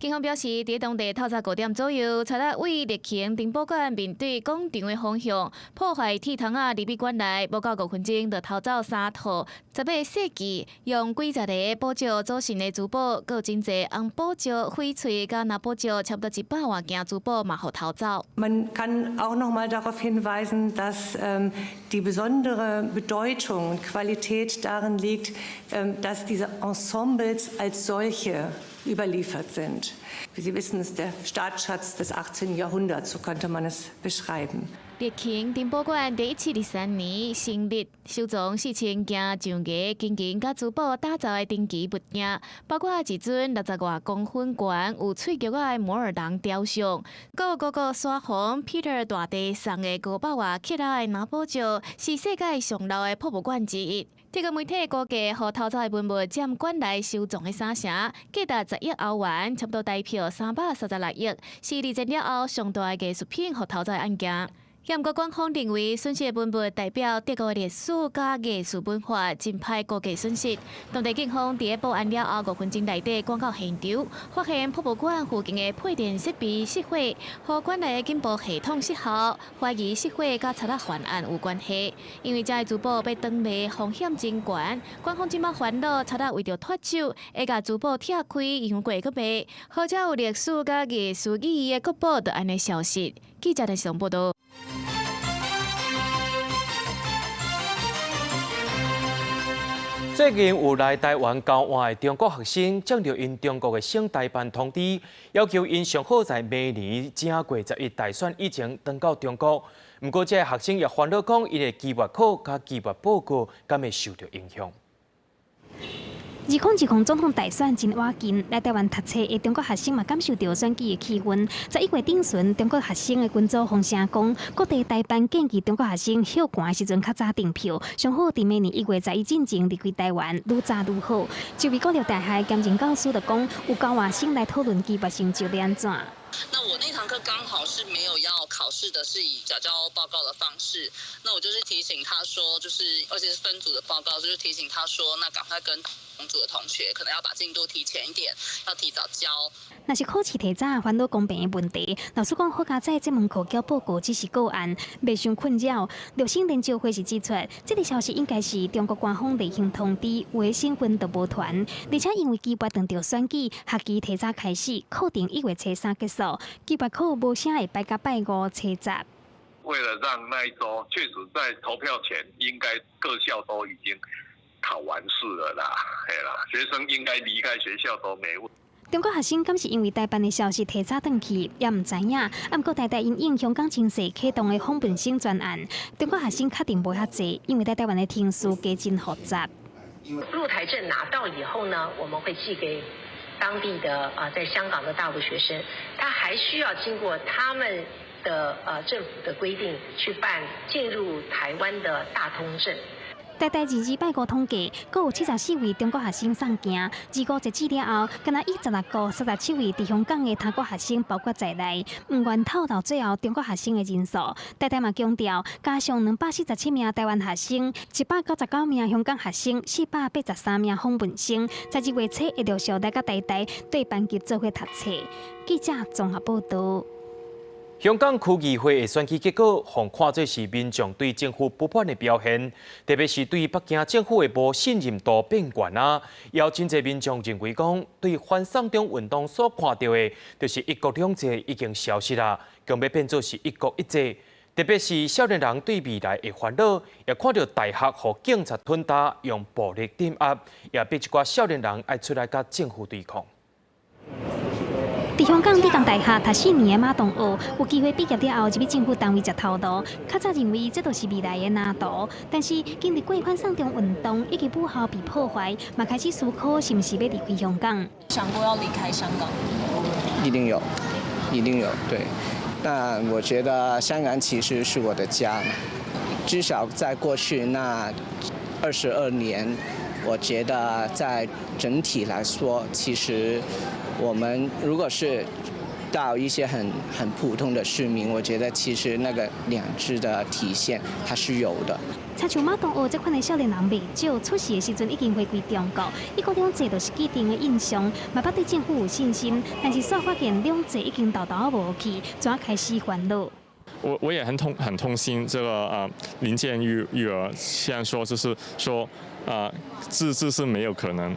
警方表示，佇當地透早5點左右，賊仔對力行珍寶館面對廣場的方向，破壞鐵窗仔入去館內，無夠5分鐘就偷走三套18世紀用幾十个寶石組成的珠寶，閣有真濟紅寶石、翡翠佮藍寶石，差不多100外件珠寶嘛予偷走。 Man kann auch noch mal darauf hinweisen, dass die besondere Bedeutung und Qualität darin liegt, dass diese Ensembles als solche überliefert sind. Wie Sie wissen, ist der Staatsschatz des 18. Jahrhunderts, so könnte man es beschreiben. 力行珍寶館佇1723年成立，收藏4000件象牙、金銀佮珠寶打造的珍奇物件，包括一尊60外公分懸有喙菊仔的摩爾人雕像，閣有哥哥沙皇 Peter 大帝送的500外克拉的藍寶石，是世界上老的博物館之一。這個媒體估計，予偷走的文物佔館內收藏的三成，價值10億歐元，差不多台票336億，是二戰了後上大的藝術品予偷走的案件。毋過官方認為損失的文物代表德國的歷史佮藝術文化，真歹估計損失。當地警方佇咧報案了後5分鐘內底趕到現場，發現博物館附近的配電設備失火，予館內的警報系統失效，懷疑失火佮賊仔犯案有關係。因為這个珠寶欲轉賣風險真懸，官方這馬煩惱賊仔為著脫手，會共珠寶拆開洋過去賣，予遮有歷史佮藝術意義的國寶就按呢消失。記者的上報道。最近有來台灣交換的中國學生，接著𪜶中國的省台辦通知，要求𪜶上好在明年正月十一大選以前轉到中國。毋過，這个學生也煩惱講，𪜶的期末考佮期末報告敢會受著影響。2020總統大選真倚近，來台灣讀冊的中國學生嘛感受著選舉的氣氛。11月頂旬，中國學生的群組放聲講，各地台辦建議中國學生歇寒的時陣較早訂票，上好佇明年1月11進前離開台灣，愈早愈好。一位國立大學兼任教師就講，有交換生來討論期末成績欲按怎。那我那堂課剛好是沒有要考試的，是以繳交報告的方式。那我就是提醒他說，就是而且是分組的報告，就是提醒他說，那趕快跟同組的同學，可能要把進度提前一點，要提早交。若是考試提早，煩惱公平的問題。老師講，好佳哉這門課交報告只是個案，袂傷困擾。陸生研究會是指出，這个消息應該是中國官方例行通知，有的省份都無傳。而且因為期末轉著選舉，學期提早開始，課程1月初三結束，期末考無啥會排到拜五初十。為了讓那一週確實在投票前，應該各校都已經考完試了啦，嘿啦，學生應該離開學校都沒問題。中國學生敢是因為台辦的消息提早轉去，也毋知影。啊，毋過台大因應香港情勢啟動的訪問生專案，中國學生確定無遐濟，因為佇台灣的程序加真複雜。入台證拿到以後呢，我們會寄給當地的啊，在香港的大陸學生，他還需要經過他們的政府的規定去辦進入台灣的大通證。台大二二拜五統計，閣有74位中國學生送行。二五截止了後，敢若以16個、37位佇香港的他國學生包括在內，毋願透露最後中國學生的人數。台大嘛強調，加上247名台灣學生、199名香港學生、483名訪問生，在2月初會陸續來到台大對班級做伙讀冊。記者綜合報導。香港區議會的選舉結果，予看做是民眾對政府不滿的表現，特別是對北京政府的無信任度變懸啊。也有真濟民眾認為講，對反送中運動所看著的，就是一國兩制已經消失啦，強欲變做是一國一制。特別是少年人對未來的煩惱，也看著大學予警察吞打，用暴力鎮壓，也逼一寡少年人愛出來佮政府對抗。佇香港理工大學讀4年的馬東學，有機會畢業了後入去政府單位食頭路。較早認為這就是未來的藍圖，但是經歷過反送中運動以及母校被破壞，嘛開始思考是毋是欲離開香港。想過要離開香港？一定有，一定有，對。但我覺得香港其實是我的家，至少在過去那22年，我覺得在整體來說，其實。我們如果是到一些很普通的市民，我覺得其實那個兩制的體現還是有的。親像馬東學這款的少年人袂少，出世的時陣已經回歸中國，一國兩制就是既定的印象，嘛捌對政府有信心，但是煞發現兩制已經沓沓仔無去，怎開始煩惱？我也很痛心，這個林鄭月娥現在說就是說自治是沒有可能。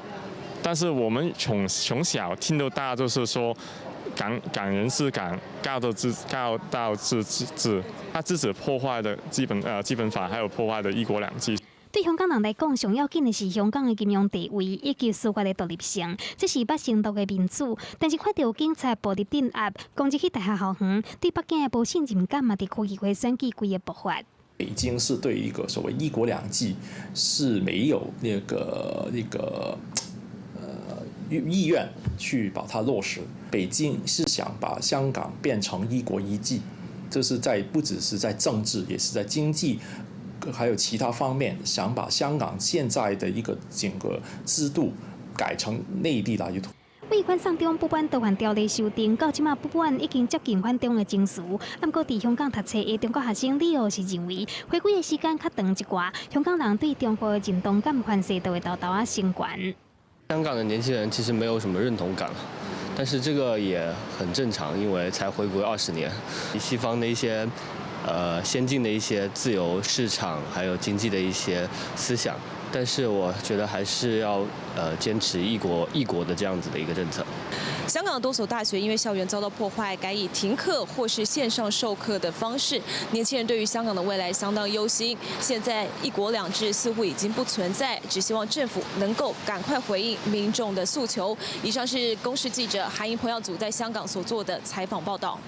但是我們從小聽到大，就是說港人治港，高度自高度自治，他自己破壞的基本法，還有破壞的一國兩制。對香港人來講，上要緊的是香港的金融地位以及司法的獨立性，這是捌承諾的民主。但是看著警察暴力鎮壓，攻入去大學校園，對北京的無信任感嘛，佇區議會選舉規个爆發。北京是對一個所謂一國兩制是沒有那個意願去把它落實。北京是想把香港變成一國一制，這是在不只是在政治，也是在經濟，還有其他方面，想把香港現在的一個整個制度改成內地那一套。為反送中不滿逃犯條例修訂，到這馬不滿已經接近反中的情緒。毋過佇香港讀冊的中國學生李奧是認為，回歸的時間較長一寡，香港人對中國的認同感關係就會沓沓仔升懸。香港的年輕人其實沒有什麼認同感，但是這個也很正常，因為才回歸20年，西方的一些先進的一些自由市場，還有經濟的一些思想。但是我覺得還是要堅持一國一國的這樣子的一個政策。香港多所大學因為校園遭到破壞，改以停課或是線上授課的方式。年輕人對於香港的未來相當憂心。現在一國兩制似乎已經不存在，只希望政府能夠趕快回應民眾的訴求。以上是公視記者韓英彭耀祖在香港所做的採訪報道。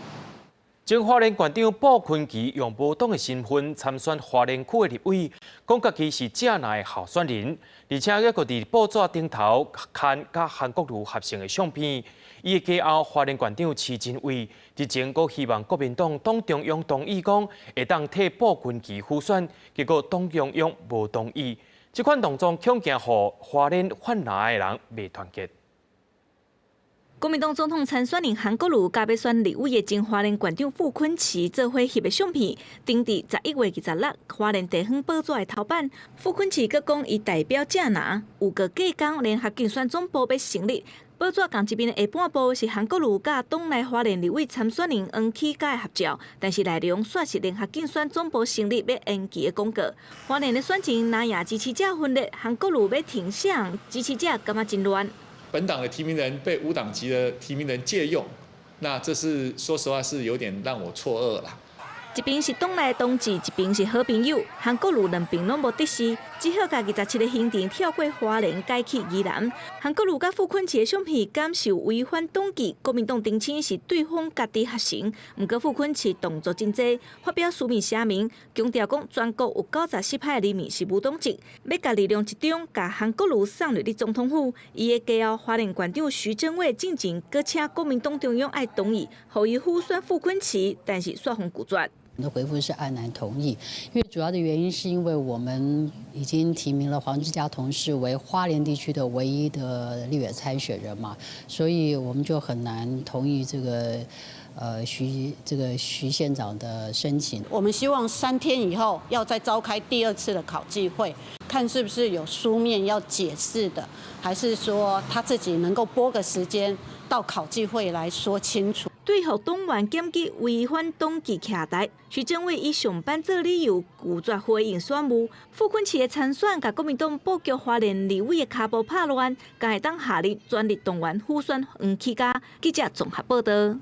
前花蓮縣長傅崐萁用無黨的身份參選花蓮區的立委，講家己是正藍的候選人，而且猶閣佇報紙頂頭刊佮韓國瑜合成的相片。伊的家後花蓮縣長徐榛蔚日前閣希望國民黨黨中央同意講會當替傅崐萁輔選，結果黨中央無同意。這款動作恐驚予花蓮泛藍的人袂團結。國民黨總統參選人韓國瑜佮欲選立委的前花蓮縣長傅崐萁做伙翕的相片，登佇11月26花蓮地方報紙的頭版。傅崐萁閣講，伊代表正藍，有過隔工聯合競選總部欲成立。報紙仝一面的下半部是韓國瑜佮黨內花蓮立委參選人黃啟嘉的合照，但是內容煞是聯合競選總部成立欲延期的廣告。花蓮的選情藍營支持者分裂，韓國瑜欲挺誰，支持者感覺真亂。本黨的提名人被無黨籍的提名人借用，那這是說實話是有點讓我錯愕啦。一邊是黨內同志，一邊是好朋友，韓國瑜兩邊攏無得勢，只好共27个行程跳過花蓮，改去宜蘭。韓國瑜佮傅崐萁的相片，敢是有違反黨紀？國民黨澄清是對方家己合成，毋過傅崐萁動作真濟，發表書面聲明，強調講全國有94%人民是無黨籍，欲共力量集中，共韓國瑜送入去總統府。伊的家後花蓮縣長徐榛蔚進前閣請國民黨中央愛同意，予伊輔選傅崐萁，但是煞予拒絕。的回覆是黯然同意，因為主要的原因是因為我們已經提名了黃志佳同事為花蓮地區的唯一的立委參選人嘛，所以我們就很難同意這個，徐縣長的申請。我們希望3天以後要再召開第二次的考紀會，看是不是有書面要解釋的，還是說他自己能夠撥個時間到考紀會來說清楚。對予黨員檢舉違反黨紀徛台，徐榛蔚以上班做理由拒絕回應選務。傅崐萁的參選，共國民黨布局花蓮立委的跤步拍亂，敢會當下日全力動員輔選黃啟嘉。記者綜合報道。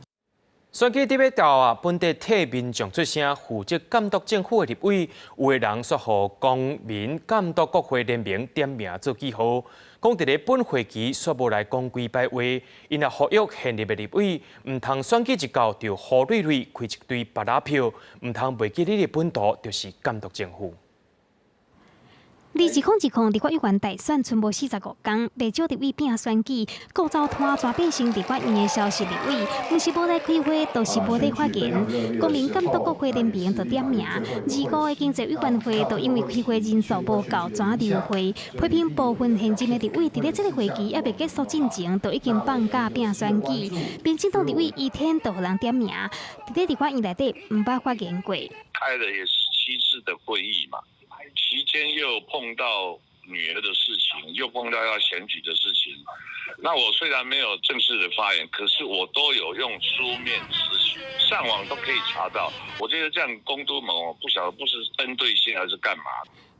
選舉佇欲到啊，本地替民眾出聲、負責監督政府的立委，有的人煞予公民監督國會聯盟點名做記號，講佇咧本會期煞無來講幾擺話，𪜶若呼籲現任的立委，毋通選舉一到就胡啇啇開一堆芭樂票，毋通袂記你的本途就是監督政府。2020立法委員大選，賰無45工，袂少立委拼選舉，顧走攤轉變成立法院的消失立委，毋是無來開會，就是無咧發言。公民監督國會聯盟就點名，25个經濟委員會就因為開會人數無夠，轉流會，批評部分現任的立委佇咧這个會期猶未結束進程，就已經放假拼選舉。民進黨立委一天就予人點名，佇咧立法院內底毋捌發言過。開了也是7次的會議嘛。期間又碰到女兒的事情，又碰到要選舉的事情。那我雖然沒有正式的發言，可是我都有用書面質詢，上網都可以查到。我覺得這樣公督盟，我不曉得不是針對性還是幹嘛。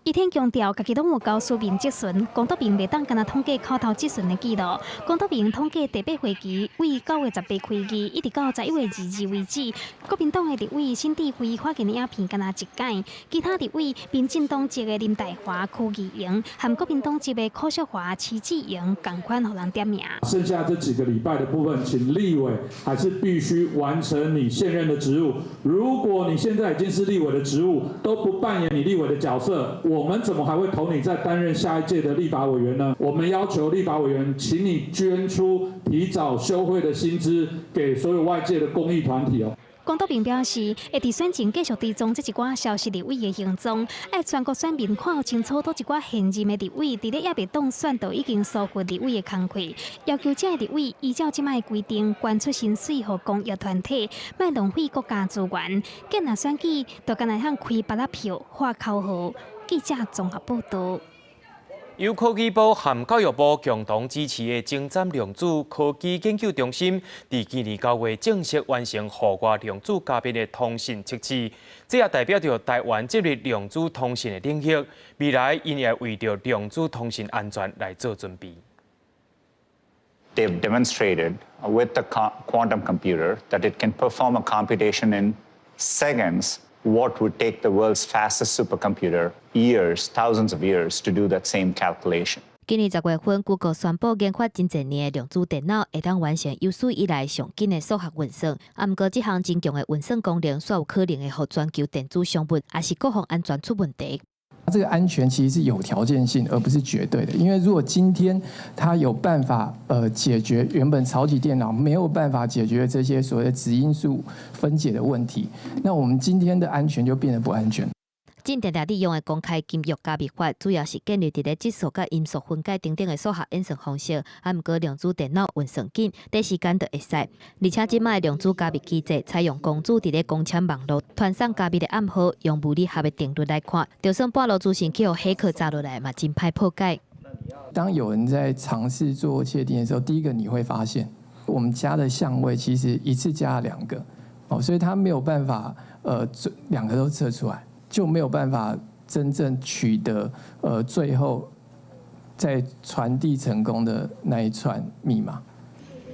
伊天強調，家己攏有交書面質詢，公督盟袂當干焦統計口頭質詢的記錄。公督盟統計第八會期為9月18開議，一直到11月22為止。國民黨的立委沈智輝發言的影片干焦一擺，其他立委民進黨籍的林岱樺、柯義榮和國民黨籍的柯淑華、徐志榮仝款予人點名。剩下這幾個禮拜的部分，請立委還是必須完成你現任的職務。如果你現在已經是立委的職務，都不扮演你立委的角色，我們怎麼還會投你再擔任下一屆的立法委員呢？我們要求立法委員，請你捐出提早休會的薪資給所有外界的公益團體哦。龚篤平表示，會佇選情繼續追蹤這一寡消失立委的行蹤，愛全國選民看清楚，佗一寡現任的立委佇咧猶未當選，就已經疏忽立委的工課，要求這个立委依照這擺的規定，捐出薪水予公益團體，莫浪費國家資源。見若選舉，就干焦會曉開芭樂票、喊口號。記者綜合報導。由科技部和教育部共同支持的精湛量子科技研究中心，佇今年9月正式完成戶外量子加密的通訊測試，這也代表著台灣進入量子通訊的領域。未來𪜶也為著量子通訊安全來做準備。 They've demonstrated with the quantum computer that it can perform a computation in seconds what would take the world's fastest supercomputer years, thousands of years to do that same calculation. 今年10月份，Google 宣布研發真濟年的量子電腦會當完成有史以來上緊的數學運算。啊，毋過這項真強的運算功能，煞有可能會予全球電子商務，抑是國防安全出問題。這個安全其實是有條件性，而不是絕對的。因為如果今天它有辦法，解決原本超級電腦沒有辦法解決這些所謂的質因數分解的問題，那我們今天的安全就變得不安全。真定定利用的公開金鑰加密法，主要是建立佇咧質數佮音速分解等等的數學演算方式。啊，毋過量子電腦運算緊，短時間就會使。而且這擺量子加密機制採用光子佇咧光纖網路傳送加密的暗號，用物理學的定律來看，就算半路資訊去予黑客查落來，嘛真歹破解。當有人在嘗試做竊聽的時候，第一個你會發現，我們加的相位其實一次加了兩個，哦，所以他沒有辦法，兩個都測出來。就沒有辦法真正取得最後在傳遞成功的那一串密碼。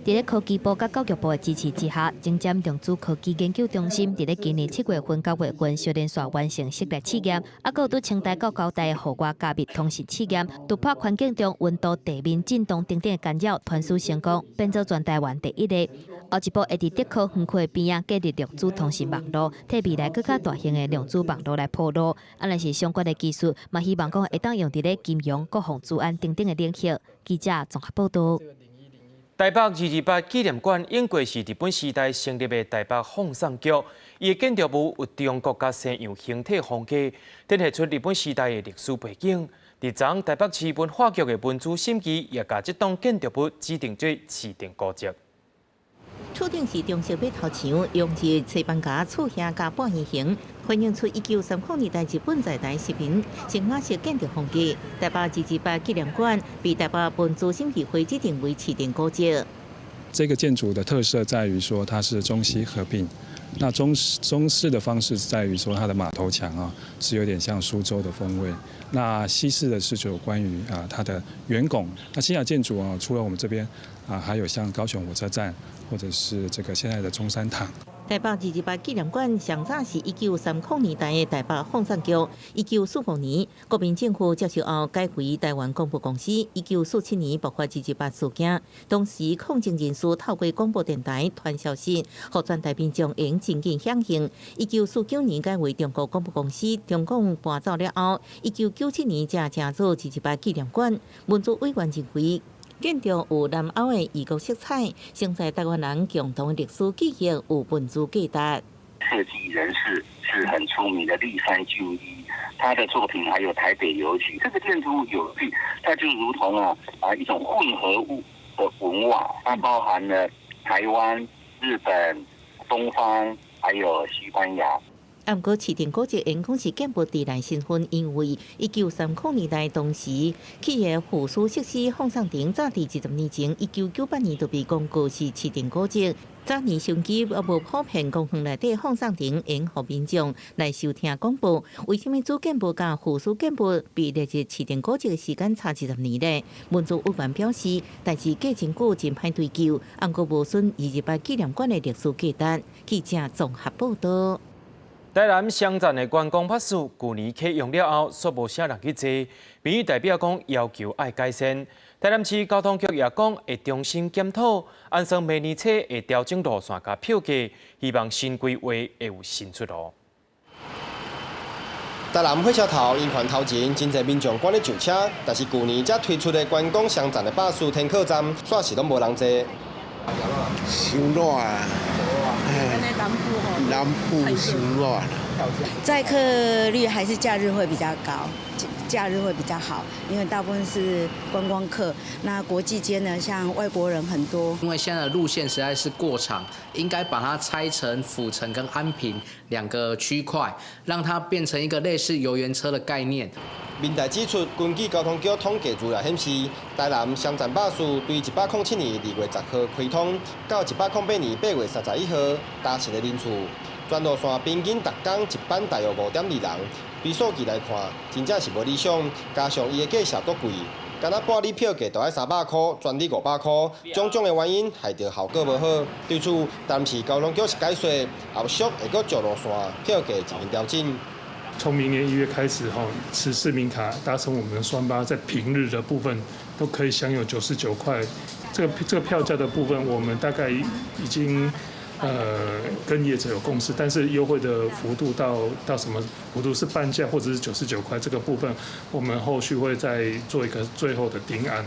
佇咧科技部佮教育部的支持之下，精湛量子科技研究中心佇咧今年7月份、9月份小連續完成室內試驗，啊，閣有佇清大佮交大的戶外加密通訊試驗，突破環境中溫度、地面震動等等的干擾，傳輸成功，變做全台灣第一個。後一步會佇竹科園區的邊仔建立量子通訊網路，替未來閣較大型的量子網路來鋪路。啊，若是相關的技術，嘛希望講會當用佇咧金融、國防、資安等等的領域。記者綜合報導。台北228紀念館應該是日本時代成立的台北放送局，伊的建築物有中國佮西洋形體風格，展現出日本時代的歷史背景。佇昨台北市文化局的文資審議也共這棟建築物指定做市定古蹟。厝頂是中式馬頭牆，用是西班牙厝形佮半圓形，反映出1930年代日本在台殖民新亞式建築風格。台北228紀念館被台北文資審議會指定為市定古蹟。這個建築的特色在於說它是中西合併。那中式的方式在於說它的馬頭牆啊是有點像蘇州的風味。那西式的是就關於啊它的圓拱。那西亞建築啊，除了我們這邊啊，還有像高雄火車站，或者是這個現在的中山堂。台北228紀念館上早是1930年代的台北放送局，1945年國民政府接收後改為台灣廣播公司。1947年爆發228事件，當時抗爭人士透過廣播電台傳消息，予全台民眾會真緊響應。1949年改為中國廣播公司，中共搬走了後，1997年才成做228紀念館。文資委員認為，建築有南歐的異國色彩，承載台灣人共同的歷史記憶，有文資價值。設計人士是很出名的栗山俊一，他的作品還有台北郵局。這個建築物有趣，它就如同一種混合物的文化，它包含了台灣、日本、東方，還有西班牙。啊，毋過市定古蹟因講是建物佇內身份，因為1930年代當時起的附屬設施放送亭，早佇20年前，1998年就被公告是市定古蹟。早年收音機猶無普遍，公園內底放送亭會予民眾來收聽廣播。為啥物主建物佮附屬建物被列入市定古蹟的時間差20年呢？文資委員表示，代誌過真久，真歹追究，毋過無損228紀念館的歷史價值。記者綜合報導。台南雙棧的觀光巴士，舊年啟用了後，煞無啥人去坐。民意代表講要求愛改善。台南市交通局也講會重新檢討，按算明年初會調整路線佮票價，希望新規劃會有新出路。台南火車頭圓環頭前，真濟民眾趕咧上車，但是舊年才推出的觀光雙棧的巴士停靠站，煞是攏無人坐。傷熱啊！南部吼，南部伤熱啦。載客率還是假日會比較高，假日會比較好，因為大部分是觀光客。那國際間呢，像外國人很多。因為現在的路線實在是過長，應該把它拆成府城跟安平兩個區塊，讓它變成一個類似遊園車的概念。民代指出，根據交通局統計資料顯示，台南雙站巴士對107年2月10號開通，到108年8月31號，搭乘的人次，全路線平均逐工一班大約5.2人。對數據來看，真正是無理想。加上伊的價數閣貴，敢若半日票價就愛300箍，全日500箍，種種的原因害著效果無好。對此，台南市交通局是解說，後續會閣就路線票價進行調整。從明年1月開始，哈，持市民卡搭乘我們的雙巴，在平日的部分都可以享有99塊。這個票價的部分，我們大概已經跟業者有共識，但是優惠的幅度到什麼幅度是半價或者是九十九塊，這個部分我們後續會再做一個最後的定案。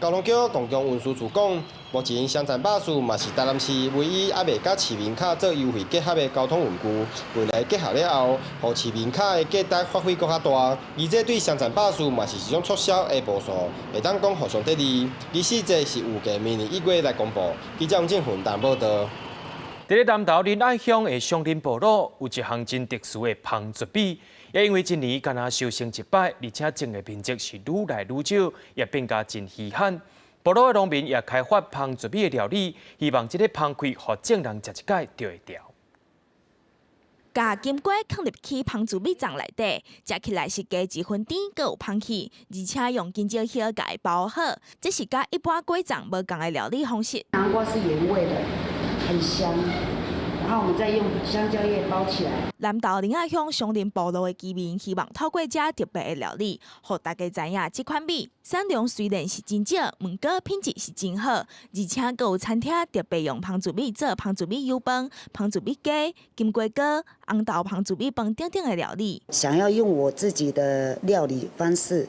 交通局公共運輸處講，目前雙層巴士嘛是台南市唯一猶未佮市民卡做優惠結合的交通運具。未來結合了後，予市民卡的價值發揮閣較大。而這對雙層巴士嘛是一種促銷的步數，會當講互相得利。而細節是預計明年1月來公布。記者王振雲台報導。佇咧南投仁愛鄉的松林部落，有一項真特殊的芳茱米，也因為一年敢若收成一擺，而且種的面積是愈來愈少，也變甲真稀罕。部落的農民也開發芳茱米的料理，希望這个芳氣予眾人食一擺就會牢。共金瓜囥入去芳茱米粽內底，食起來是加一分甜，閣有芳氣，而且用金蕉葉共伊包好，這是佮一般粿粽無仝的料理方式。南瓜是原味的，很香。然後我們再用香蕉葉包起來。南投仁愛鄉松林部落的居民希望透過這特別的料理，予大家知影這款米產量雖然是真少，毋過品質是真好，而且閣有餐廳特別用芳茱米做芳茱米油飯、芳茱米雞、金瓜糕、紅豆芳茱米飯等等的料理。想要用我自己的料理方式，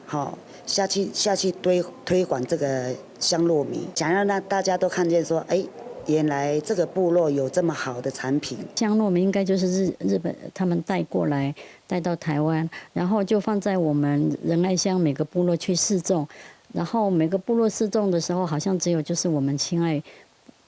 好下去推廣這個香糯米，想要讓大家都看見說，哎。原來這個部落有這麼好的產品。香糯米應該就是日本他們帶過來，帶到台灣，然後就放在我們仁愛鄉每個部落去試種，然後每個部落試種的時候，好像只有就是我們親愛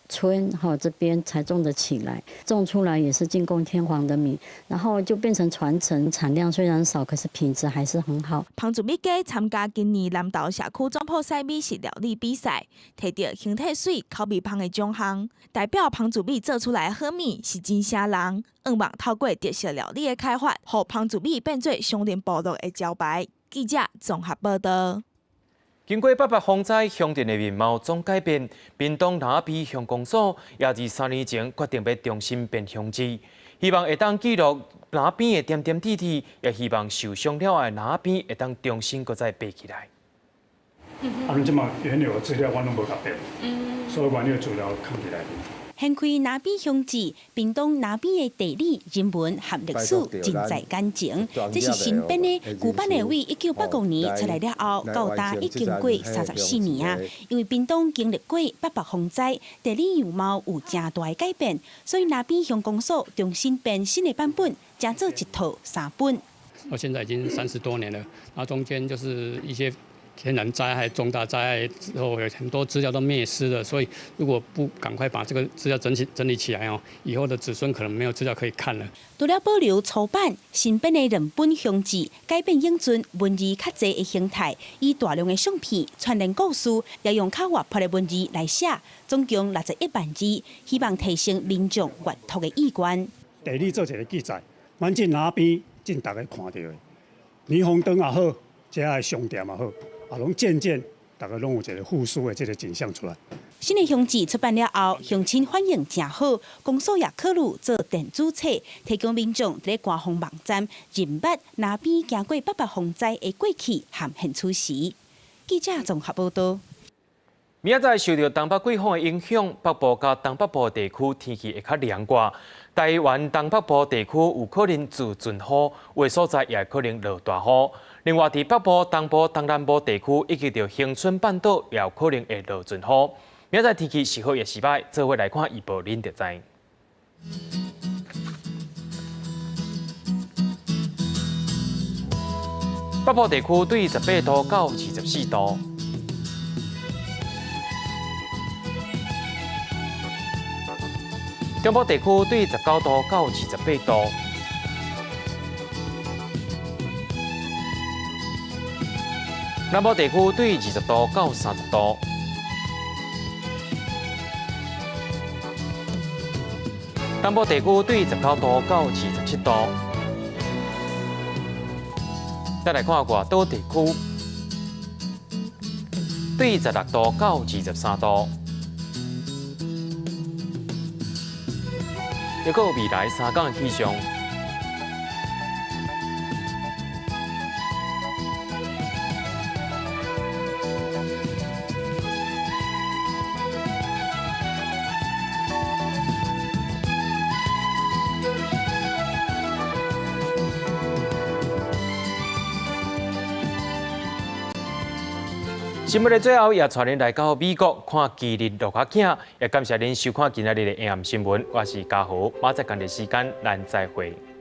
村哈這邊才種得起來，種出來也是進貢天皇的米，然後就變成傳承，產量雖然少，可是品質還是很好。芳茱米雞參加今年南投社區總鋪賽美食料理比賽，提著形體媠、口味芳的獎項，代表芳茱米做出來的好米是真聲人。向望透過特色料理的開發，予芳茱米變做松林部落的招牌。記者綜合報導。經過八八風災，鄉鎮的面貌總改變。屏東林仔邊鄉公所也佇3年前決定欲重新編鄉志，希望會當記錄林仔邊的點點滴滴，也希望受傷了後的林仔邊會當重新閣再爬起來。啊，阮這馬原有的資料我攏無共變，所以原有資料囥佇內面。掀開林仔邊鄉志，屏東林仔邊的地理、人文和歷史盡在眼前。這是新編的舊版的，為1985年出來了後，到今已經過34年啊。因為屏東經歷過八八風災，地理樣貌有誠大的改變，所以林仔邊鄉公所重新編新的版本，成做一套三本。到現在已經30多年了，然後中間就是一些天然災害、重大災害之後，有很多資料都滅失了，所以如果不趕快把這個資料整理起來哦，以後的子孫可能沒有資料可以看了。除了保留初版，新編的兩本鄉志，改變永陣文字較濟的形態，以大量的相片串聯故事，也用較活潑的文字來寫，總共61萬字，希望提升民眾閱讀的意願。地理做一個記載，反正林仔邊進逐家看著的，霓虹燈也好，遮的商店也好。啊，攏漸漸，逐家攏有一個復甦的這個景象出來。新的鄉志出版了後，鄉親反應誠好，公所也考慮做電子冊，提供民眾佇咧官方網站認捌林仔邊經過八八風災的過去和現此時。記者綜合報導。明仔載受著東北季風的影響，北部佮東北部地區天氣會較涼掛。台灣東北部地區有可能陣陣雨，有的所在也可能落大雨。另外，佇北部、東部、東南部地區以及著恆春半島也有可能會落陣雨。明仔載天氣是好抑是䆀，做伙來看預報，恁就知。北部地區對18度到24度。中部地區對19度到28度。南部地區對20度到30度。東部地區對19度到27度。再來看外島地區，對16度到23度。抑閣有未來3天的氣象。新聞的最後，也帶您來到美國看基日落仔景，也感謝您收看今仔日的晚暗新聞。我是嘉豪，明仔載仝個時間，咱再會。